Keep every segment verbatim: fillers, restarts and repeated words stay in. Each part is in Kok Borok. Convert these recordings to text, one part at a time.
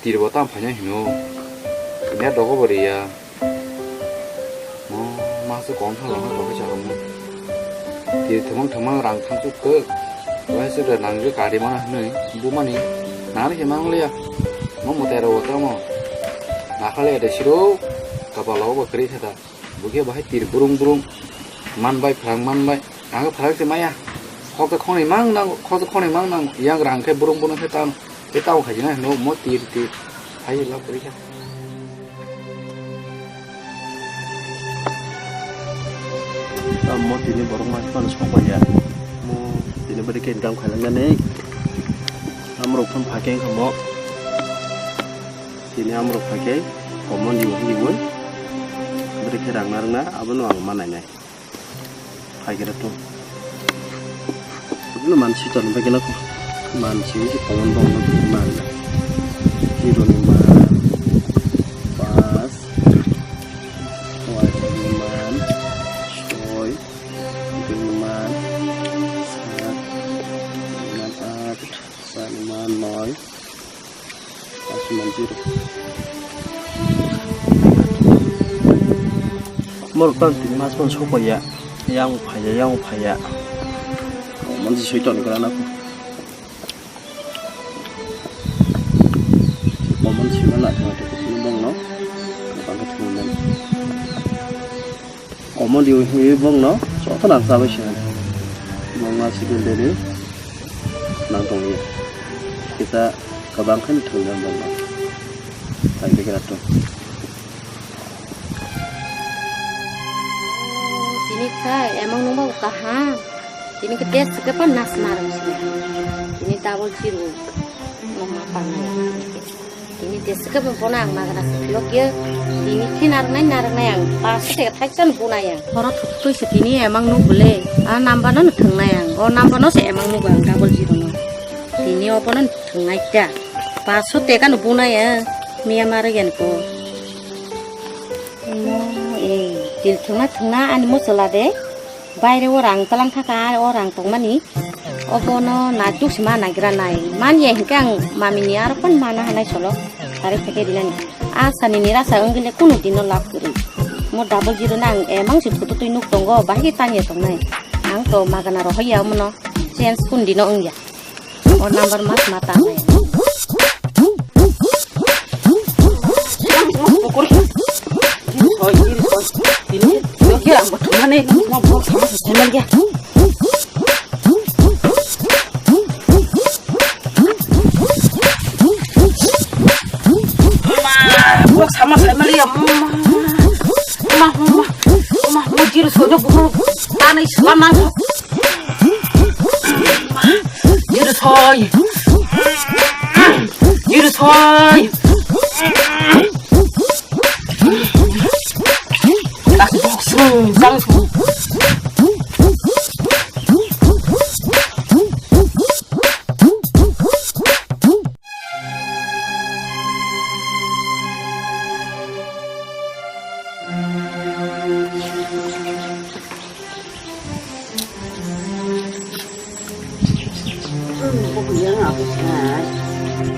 Tirbo tam phaina hino. Nya dogo bo riya. Mo masa kom thala no dogo chalo mo. Tir thumang thumang rang thang chuk ke. Wai se da nang je kari mana hino. Bu mani. Nang ke mang liya. Mo mo tero wata mo. Nakha le de siro. Kapalo bo kri thata. Bukhe bahai tir burung burung. Man bai phrang man bai. Ang phrang se maya. Khok khonai mang nang, khok khonai mang nang. Yang rang khe burung burung khe tam. Te tau khaji na, no, mo tir tir. Hai la pori kha. Mo tini borok ma phone sok ya. Mo tini bari ke income khalang na nei. Amro phone phakeng kha mo. Tini amro phakeng. Komon di mo di mo. Bari ke rang na rang na. Abono ang manai nai. Hai kira tu. Ini mansi ton bagi nak. Mansi ini si pawan bang nak man. Zero ni man. Pas. Wai ni man. Soi. Itu ni man. Sat. Man at. Sat ni man noi. Asman biru. Morok tang tini mas man sokpaiya. Yang phaiya, yang phaiya. Mansi soiton kara na. Komon sima na, tini bongno. Bangkha thumnai. Omo di ui bongno joto nang chabai se. Bongma sikil deri nang tongya. Kita kabang khan thung yang bongno. Tai de kira to. Tini khai emang nungma kaham. Tini ke test ke pan nas narang sini. Tini double zero. Nungma panai. Tini test ke bono ang magana se philok ye. Tini khe narnai narnai ang. Pas se thak chan bunai ang. Horo thuk tui se tini emang nuk bole. A number no thwngnai ang. O number no se emang nuk ang double zero no. Tini obo no thwngnai ta. Pas se teka no bunai ang. Miya mare gen ko. No, eh, til thwngna thwngna ani mo chwla de. Baire o rang talang thaka, o rang tongmani. Obono na tuk sima nagira nai. Man ye hinkhe ang mami ni aro pon mana hanai solo. Tari theke dinani. Asani ni rasa wngile kunu dino lab kwrwi. Mo double zero na ang emang si photo twi nuk tongo, bahai tanya tongnai. Ang to magana rohoya omono. Chance kun dino wngya. O number mas mata nai. Burak sama saya melihat. Ma, ma, ma, ma, ma, jiri sojo buku tanai selama. Jiri soi. Jiri soi. Tak box, sang su.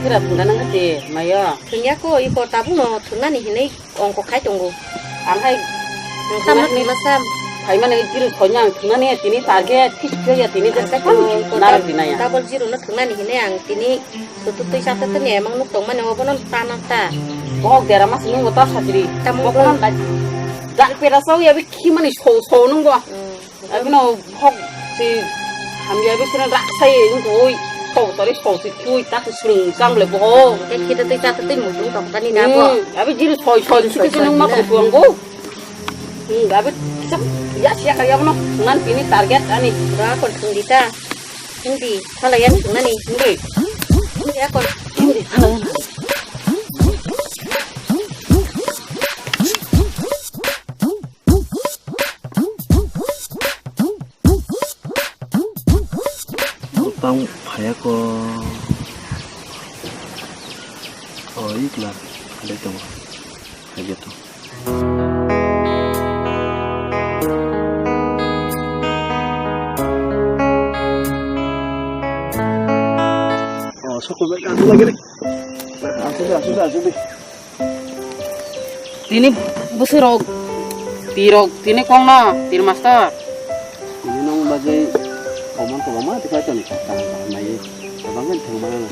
Kira thwngna nang khe mayo. Thwngya ko, iko tabukno thwngnani hinwi ongko khai tongo. Ang hai tamo thwngna sam. Phaimani zero soinya ang thwngnani tini target fix khe ya tini. Ang je khe tabuk narwk dinaya. Double zero no thwngnani hinwi ang tini. Tutu twi sa tutu ni emang nuk tong mani obono tana ta. Bok dera mas nungo ta satri. Tamo obono da. Dal pera sau ya bi khi mani so so nungo. Hmm. Abino bok si hamya bi sina rak sai nungo oi. So tori so si tui ta ku sung sang le bo. Te khi tutu twi sa tutu ni mutung tong tani na bo. Hmm. Abi jiri soi soi soi soi nung ma soi ko tuang go. Hmm, abi sak ya sia kaya bono. Ngan pini target ani. Ra kon thung di ta. Hindi, hala yan nani. Hindi. Hindi ako. Hindi, hala yan. Tang phaya ko. Oh, ikla. Ada itu. Hai gitu. Oh, sokol bai kan lagi deh. Tini bwswirok, tirok, tini kongno, tir master. Tini nong bagwi komon kwbangma tei kaitor ni kaham kaham naiwi. Kwbangma thwngmano.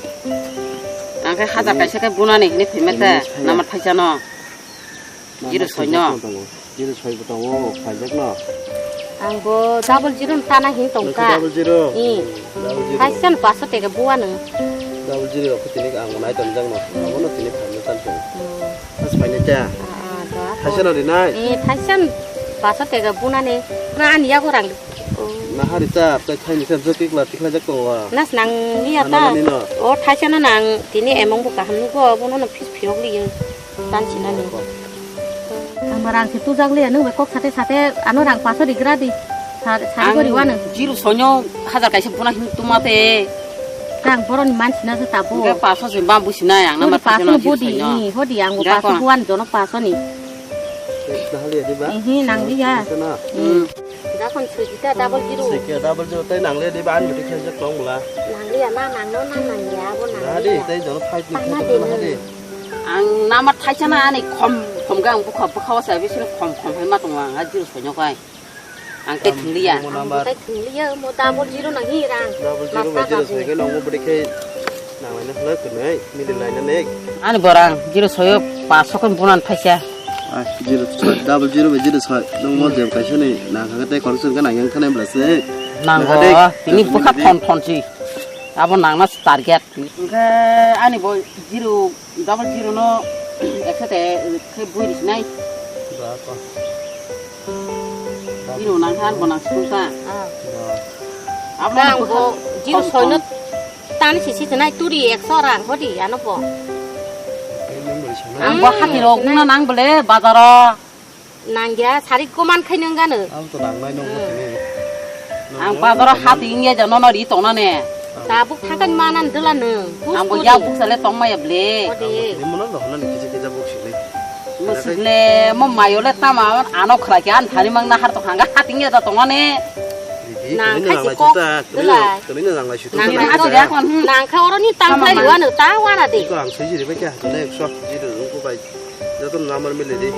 Ang khe hajar kaisa khe bunani hwnwi phimete, Tini phaiya. Namar thaisano. Namar Zero soino. Thaisano tongo. Zero soi bo tongo, phaijakno. Ang bo double zero ni tana hin tong Nokha ka. Double zero. Hmm. Double zero. Thaisan paso tega buwa nung. Double zero rok tini ang nai tong jakno. Abono tini phaina tang tong. Hmm. Thas phaina ta. Ah, ah, do. Thaisan ori nai. Eh, thaisan paso tega bunani. Na ani yago rang. Oh. Na hari ta, ta thaini sen so tikla tikla jak tongo. Nas nang liya ta. Ano nino. O thaisan nang tini emong bo kaham nugo, abono no phis phiyok liyo. Tan sinani. Ang barang si tujak liya nung bai kok sate sate ano rang paso rigra di. Sar-, sari Ang gori wano. Zero soino hajar kaisa puna hin tuma te. Rang boroni man sina se tabo. Hingke paso se bam busi nai ang Hodi nama paso paso no no bodi, zero soino. Hodi ang bo Hingke paso kon. Buan jono paso ni. Dahlia di ba? Ihi, nang liya. Sana. Hmm. Dakon sujita double zero. Sike double zero tai nang le di ba an bete khel jak tong bula. Nang liya na nang no na nang liya abo nang Nah di liya. Tai jono five ni Tangma khel de tong na nung. Di. Ang nama thaisana ani khom khom ga ang bukha bukha o sa bisini khom khom hai ma tongo ang a zero soino kai. Ang tei thwng liya. Mo Ang number. Tai thwng liya mo double zero nang hi rang. Double zero Masta bai zero nang hi. Sai ke nong mo bwrwi khe nang laina hwlai kwrwnwi mili laina nek. Ani borang zero soyo paso khe bunan thaisa. Ah, zero soi, double zero bai zero soi. Nong mo Hmm. jeb kaisa ni nang kha tei correction khe nang yang thani bla se. Nango, Nang ha de, tini nang bwkha de. Thon thon si. Abo nangna target. Hwnkhe ani bo zero, double zero no eksa te khe bui risinai. Ba ko. Zero nang khan bo nang sukha. Ah. Ba. Abo Rang bo zero soi no tan si si nai turi ekso rang hodi ano bo. Ang bo hati rok na nang bole bazaro. Nangya, sari koman khai nang gano. Ang to nang nai nong Hmm. Tini. Ang bazaro hati ingya jano no ri tong na ne. Tabuk thakan manan dela nang. Ang bo ya buk sale tong maya ble. Ode. Ini mana dah nani kisa kisa buk sini. Musik le mo mayo le tama ano khra kya an thani mang na har to hanga hati ingya da tong na ne. Nang khai si kok. Dela. Tini nang lai si to. Nang khai si kok. Nang khai oro ni tang khai wa no ta wa na de. Ko ang sai jiri ba kya to ne so jiri ko bai. Joto number mili di.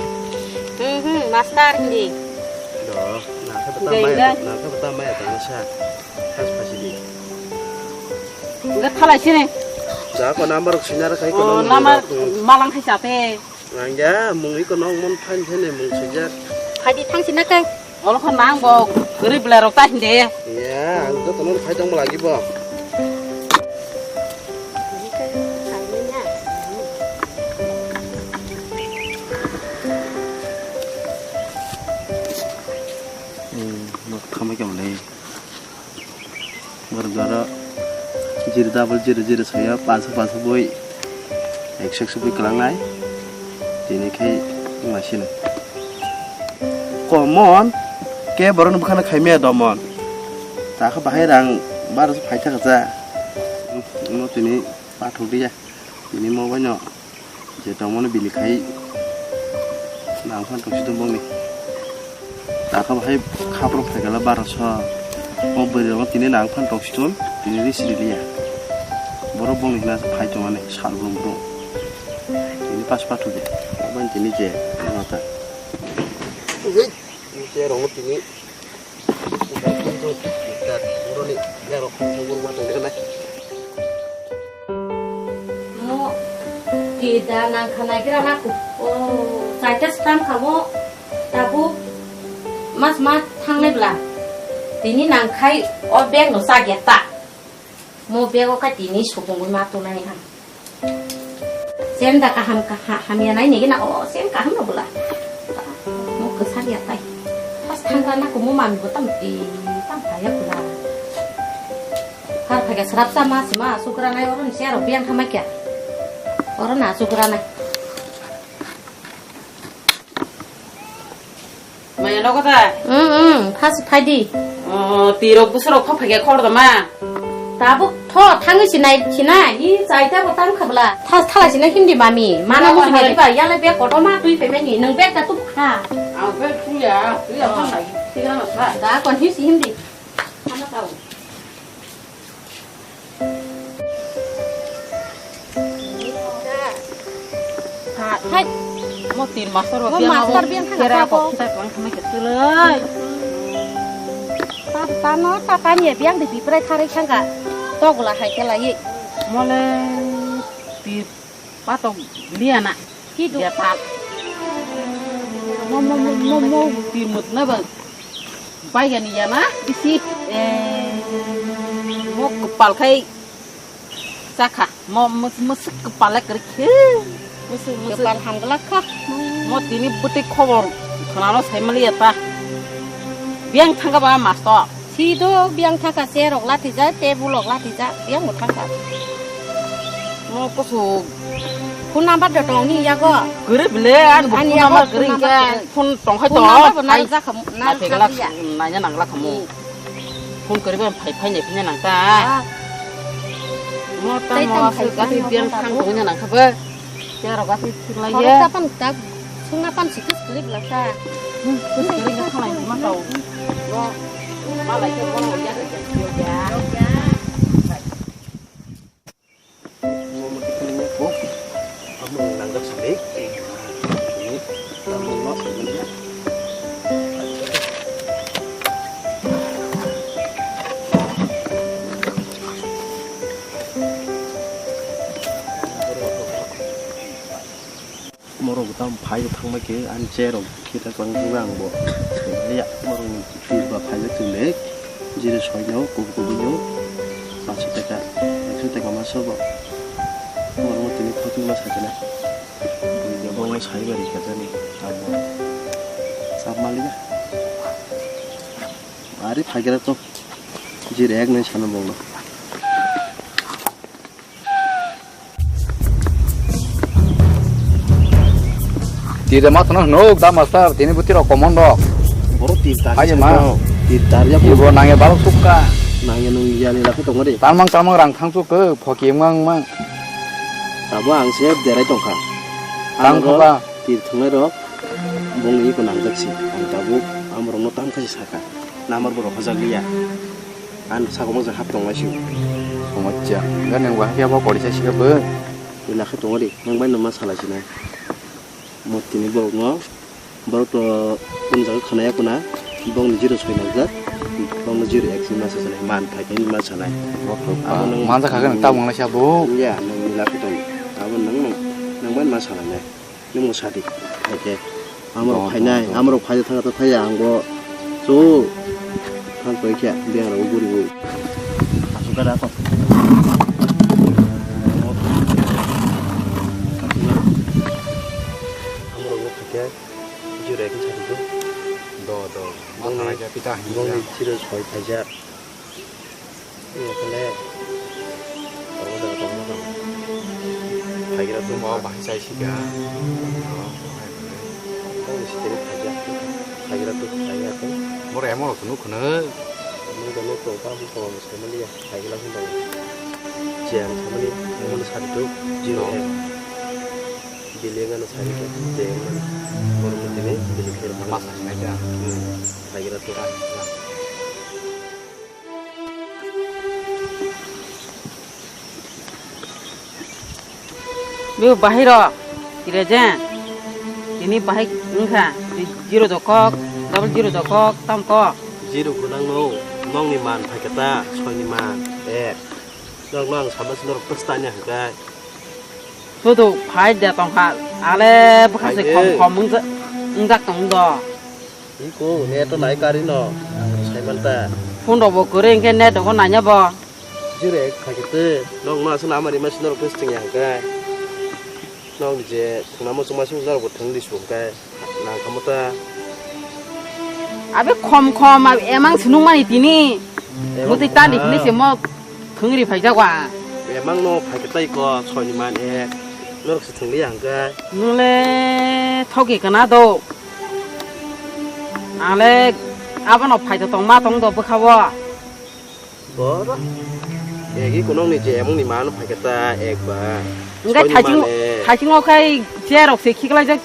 Hmm, hmm, master hindi. Do, nangkhe bata Gaiga. Maya, nangkhe bata maya tangsa. Khas phasi di. Enggak thalai sini. Da ko number sinara kai ko Oh, number. Malang khai sate. Nangya, mung iko nong mon phan thene mung sujak. Phadi thang sina kai. Olo kho nang bo gari bela rok ta hinde. Iya, ang to tono phai tong lagi bo. Hmm, nok thamai kam le. Borok jora zero double zero zero soya paso paso boi ekso ekso boi kwlangnai. Tini khai wngma sino. Komon ke borokni bwkhano khaimaya domon. Takha bahai rang baro phaitha kacha. Uno tini pathok diya. Tini mo baino. Je tongmani bini khai nang phan tongsi tong bongni. Takha bahai khapro phaikala baro so. O bwrwi rok tini nang phan tongsi tong tini ri sili liya. Borok bongni hina phai tongmani sal brum brum. Tini pas pathu de. Abang tini je mata. Ui, je rong tini. Mo kida nang kha naigra na ku. O, chaita stam kha mo. Tabuk mas ma thangnai bla. Tini nang khai o bag no chak ya ta. Mo bag o khai tini supungwi ma tunai ha. Sen da kaham kaha hamya nai nigi na o sen kaham no bula. Mo kwsar ya tai. Pas thangkra na kumu mami bo tam ti tam kaya bula. Har phai ka srap sa ma sima sukra nai oro ni se aro biang khamai kya. Oro na sukra nai. Maya nogo da? Mm, mm, phas phai di. Oh, tirok busurok kho phai khe khor da ma? Tabuk tho thangwi sinai sinai. I chaita bo tang khabla. Thas thala sinai himdi mami. Mana mo sinai ba yala be koto ma tui pemeni. Nang be ka tu kha. Ang be tu ya, tu ya thang lai. Tigra ma sa. Da kon hi si himdi. Ano tau. Hai. Mo tin master ba mo biang master abo biang thang kera ka ko bo. Kita klang khamai ke tulai. Ta, ta no, ta, ta ni biang di biprai tharai thang ka. To gula hai ke lai. Mole ti patok liana. Ki du? Ya ta. Mo, mo, mo, mo, mo ti mut na ba. Bai ya ni ya na. Isi. Eh, mo kepal khai. Sakha, mo, mo, mo sik kepala krik he. Musu, musu. Kepal hamglak kha. Mo tini bwtwi khobor khwnano saimaliya ta. Biang thangka ba masto. Si do biang thangka chair rok lathijak, table rok lathijak, biang bo thangka. Mo kusu. Phone number do tong ni yago. Guri bile, an bo ani phone yago number phone guri number ke. Guri. Phone tong khai phone to. Number bo nal ai, jakha, nal ai, jakha ya. Nanya nang lakha mo. Hmm. Phone kariba phai phai nai phai nang ta. Ah. Mo ta tei mo tang aswk phai gati phai biang nang thang ta tong nang kha ba. Tei aro gati thik lai ye. Khorok ta pan ta sungna pan sikis klik la sa. Hmm, sikis klik la khalai ma tau. Mo ma lai ke mo ya ya ya. Morok bo tamo phai rok thangbai khe ani chair rok khe ta kwbang thangbai ang bo. Ya, morok ni tir ba phai rok chwng le jire soi no kubu kubu no paanch sho taka, ekso taka ma sobo. Morok no tini khotwi ma sa khe na. Bo no sai bari kha jani abo. Sab maliya. Ari phai khe to jire ek nai sana bong no. Tide ma thano nuk da master, tini buti rok common rok. Boro tir tar. Aye ma. Tir tar ya. Ibo nangya balok sukka. Nangya nung ya ni lakhi tongo de. Tamang tamang rang thang suk ke, phoki mang mang. Abo ang se derai tongkha. Tang khoba. Tir thungnai rok, bong ni iko nangjak si. Ang tabuk amorok no tang kha si saka. Namar borok hajak liya. Ang sakao masa hap tong lai si. Somocha. Gani ang bahai abo kori sa si bo. Ila khe tongo di. Nang bai no ma salai sinai. Mo tini borok no. Borok to kung jaga khana ya kuna. Bong ni zero soi nang jak. Bong ni zero ek soi masa salai. Man thai khe ma salai. Abo nang man jakha gani ta mong lai si abo. Ya, nang ila khe tong. Abo nang nang bai ma salai nai. Nung sadi, hai khe. Amrok phainai, amrok phai thang thang phai ang bo. Chu. Thang pai khe, biang rok guri guri. Asuk da ko. Amrok bo phai khe, jure khe sadi ko. Do, do. Bong ni, bong ni chiro soi phaijak. Iya kale. Tongma jaga tongma jaga. Haigra tu ma bahai sai sika. Kau ni siteri khaja. Haigra tu haigra tu. Mor emo rok nuk khna. Mung da nuk tong pa bu tong se mali ya. Haigra tu tong. Jam se mali. Mung sa tu jiro. Bilingan sa tu jam. Mor mutini biling kir. Mas nai da. Haigra tu. Biu bahai rok, kire je, tini bahai wngkha, zero dokok, double zero dokok, tam kok. Zero ko nang no, nong ni man phai kata, soi ni man, ek. Nong nong sama si norok pesta nya hingkai. Sudu phai de tongkha, ale bwkha se phai de. Khom khom wngja-, wngjak tong do. Iko, net to nai kari no, sai manta. Phone rok bo kwrwi hwnkhe net rok bo nanya bo. Jure khaikhe twi, nok no aswk amari ma sino rok twi swtwng ya hwnkhe. Nok je thwngna muchung ma sino rok bo thwng di su hwnkhe, nang kha mata. Abe khom khom, abe emang sinung mani tini. Emang muti tali khna. Hini se mo thwngri phaijak wa. Emang no phaikhe tai ko, soi ni man ek. Norok se thwng li ya hwnkhe. Nole thoki kana do. Ale abono phaito tong ma tong do bwkha o. Boro. Egi kunong ni je emong ni mano phaikhe ta ek ba. Hwnkhe soi ni thaiching, man ek. Thaiching o khai chair rok se khiklai jak,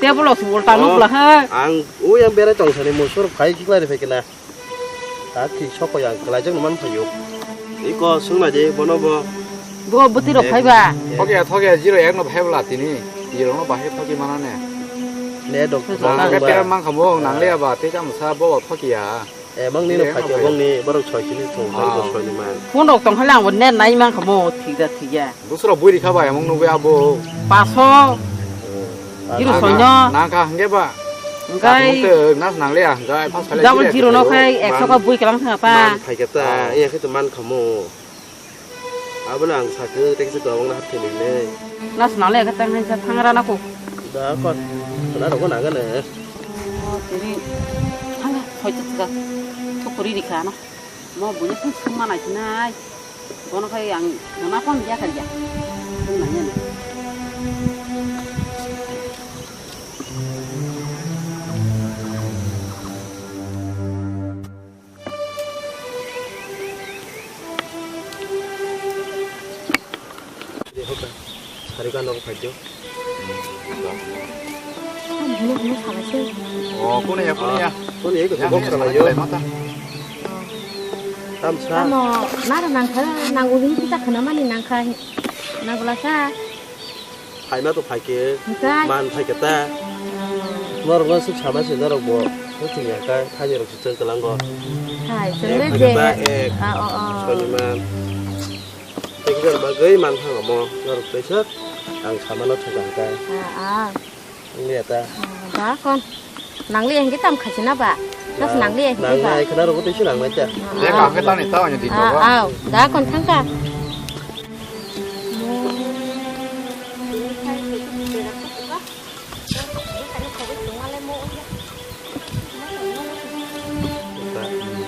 table rok se ulta no bwla ha. Ang ui ang berai tong sani musur phai khiklai ri phai kena. Ta thik soko yang kwlaijak no man phaio. Iko swngna je bono bo. Bo bwtwi rok phaiba. Thokia, thokia, zero ek no phai bwla tini. Jirokno bahai thoki manane. Ne dok. Nang khe pera mang khamo, nang le ba te cham sa bo thoki ya. Eh, mang ni no phai khe bong ni borok soi sini thong, hai bo soi ni man. Phone rok tong khala ang bo net nai mang khamo, thik da thik ya. Dusra bui rikha ba, emang nugwi abo. Paso. Zero soino. Nang kha hwnkhe ba. Hwnkhe. Tabuk te nas nang le ya, hwnkhe pas khala double zero no khai ekso kha bui kalang thang pa. Man phai khe ta, iya khe to man khamo. Abono ang sakhe, tei kisa kwbangma hapkhe nini. Nas nang le khe tang hai sa thangra na ko. Da kon. Khna rok nang ne. O tini. Thang phai tu ka. Thukuri rikha na. Mo buino thang sung manai sinai. Bono khai ang khna kon ya kha ya. Thang nang ne. Sari ka nogo phai tio. Hino hino salai se. Oh, kone ya, kone ya. Kone ya, kone ya, kone ya. Tam sa. Tamo nara nangkha, nangu hin kita khana mani nangkha, nangla sa. Phaima to phaikhe, hwnkhe? Man phaikhe ta. Hmm. Norok no swk sama se norok bo, swtwng ya kha, thani rok se chwng kwlango. Hai, chwng le je. Ek phaikhe ta, ek. Ah, oh, oh. Soniman. Tei kisa bagwi man thang omo, norok tei swk ang sama no thwkang kha. Ah, ah. Wngya ta. Ah, da kon. Nangli hwnkhe tam khachina ba? Nas nangli hwnkhe ba? Nangnai khwna rwgo tei se nangnai ta. Ah, je ah. Kaham khe tamni ta ani di. Ah, ah, da kon thangka.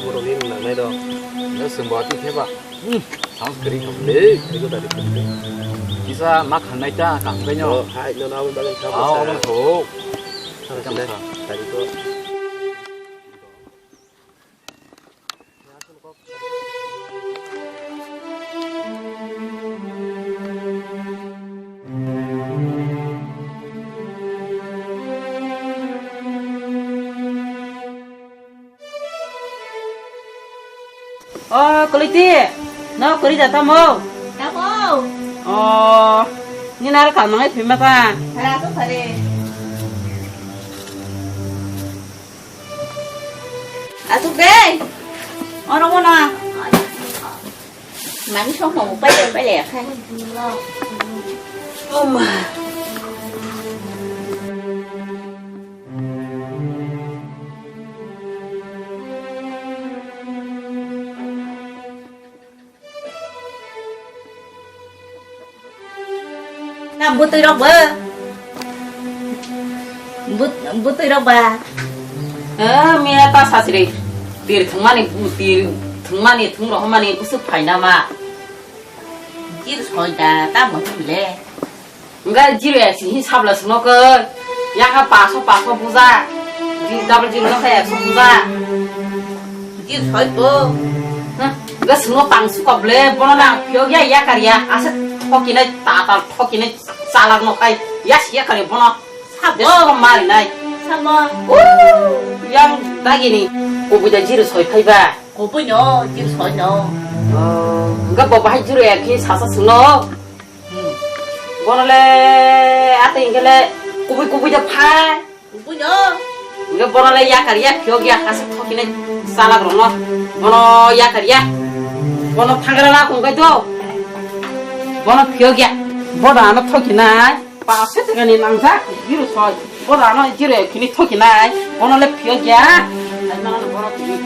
Borokni nangnai do. Nwng swngbo ati khe ba. Hmm, sounds kering kamu deh. Itu tadi penting. Bisa makan naik dah, kamu kayaknya. Oh, hai, no, no, abang, abang, abang, oh, abang, oh. Tadi tuh. O, Kwlwiti, no kwrwi da tamo? Tamo. O, nini aro kal mangai phima ta? Phara to phare. Asuk dei. Oro mono. Mani song mo pai pai le khai. O ma. Na bwtwi rok bo? Bwt-, bwtwi rok ba? Eh, miya ta sasri. Tir thwngmani, tir thwngmani, thwng rohormani bwswk phaina ma. Jir soi da, ta bo le. Wngkha zero ekso hin sabla swngo khe, yakha paso paso buja, double zero no khe ekso buja. Zero soi bo. Hah, wngkha swngo tang sukop le, bono na phiyok ya yakar ya, asa thokinai tatal thokinai chalak no khai, yas yakar ya bono. Sabo. Sabo mari nai. Sabo. Uh, yang dagini. Kubui da zero soi phai ba. Kubui no, zero soi no. Oh, wngkha bo bahai zero ekso sasa swngo. Hmm. Bono le, ate hingke le, kubui kubui de phai. Kubui no. Hingke bono le yakar ya phiyok ya, hasa thokine salak rok no. Bono yakar ya. Bono thagra na kung kai do. Bono phiyok ya. Bono ano thokina. Paso taka ni nangjak, zero soi. Bono ano zero kini thokina. Bono le phiyok ya. Ai mano bono kini.